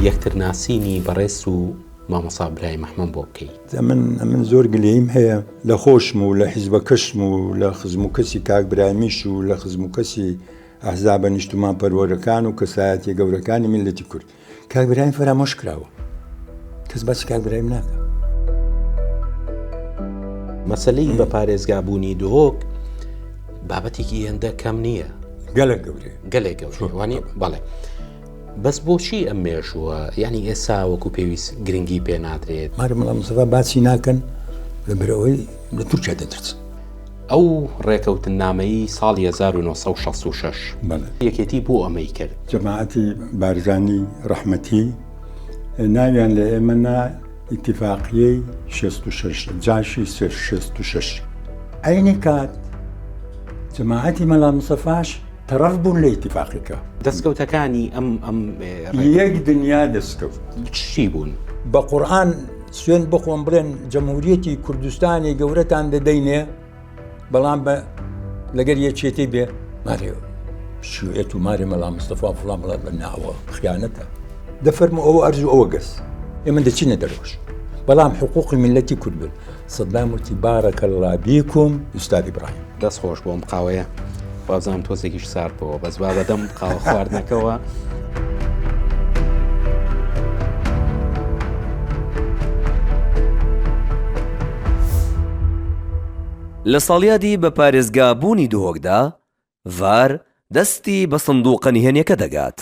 یەکترناسینی بەڕێز و مامۆستا برایم ئەحمەم بۆ بکەی. ئەمن ئەمن زۆر گلەییم هەیە لە خۆشم و لە حیزبەکەشم و لە خزم و کەسی کاک برایمیش و لە خزم و کەسی ئەحزابە نیشتمان پەروەرەکان و کەسایەتیە گەورەکانی میللەتی کورد. کاک برایم فەرامۆش کراوە. کەس باسی کاک برایم ناکا. مەسەلەی بە پارێزگا بوونی دهۆک بابەتێکی هێندە کەم نییە. گەلێک گەورەیە. گەلێک گەورەیە. وانیە؟ بەڵێ. بەس بۆچی ئەم مێژووە یعنی ئێستا وەکو پێویست گرنگی پێ نادرێت؟ مارە مەلا مستەفا باسی ناکەن لەبەرئەوەی لە تورکیا دەترسن. ئەو ڕێکەوتننامەی ساڵی 1966 بەڵێ. یەکێتی بۆ ئەمەی کرد؟ جەماعەتی بارزانی ڕەحمەتی ناویان لە ئێمە نا ئیتیفاقیەی 66 جاشی 66 عەینی کات جەماعەتی مەلا مستەفاش تەڕەف بوون لە ئیتیفاقیکە. دەستکەوتەکانی ئەم ئەم یەک دنیا دەستکەوت. چی بوون؟ بە قورئان سوێند بخۆم بڵێن جەمهوریەتی کوردستانی گەورەتان دەدەینێ بەڵام بە لەگەر یەکێتی بێ مارێ شوێت و مارێ مەلا مستەفا فڵان بڵێ بە ناوە خیانەتە دەفەرمو ئەوە ئەرز و ئەوە گەس ئێمە دەچینە دەرەوەش بەڵام حقوقی میلەتی کورد بن سەدام وتی بارک اللە بیکم ئوستاد ئیبراهیم. دەست خۆش بۆ ئەم قاوەیە وابزانم تۆزێکیش سارد بۆوە بەس با بەدەم قاوە خواردنەکەوە. لە ساڵیادی بە پارێزگا بوونی دهۆکدا، ڤار دەستی بە سندووقە نهێنیەکە دەگات.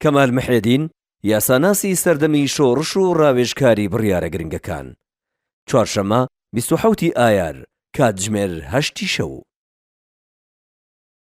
کەمال محێدین، یاساناسی سەردەمی شۆڕش و ڕاوێژکاری بڕیارە گرنگەکان. چوارشەممە 27 ی ئایار، کاتژمێر هەشتی شەو.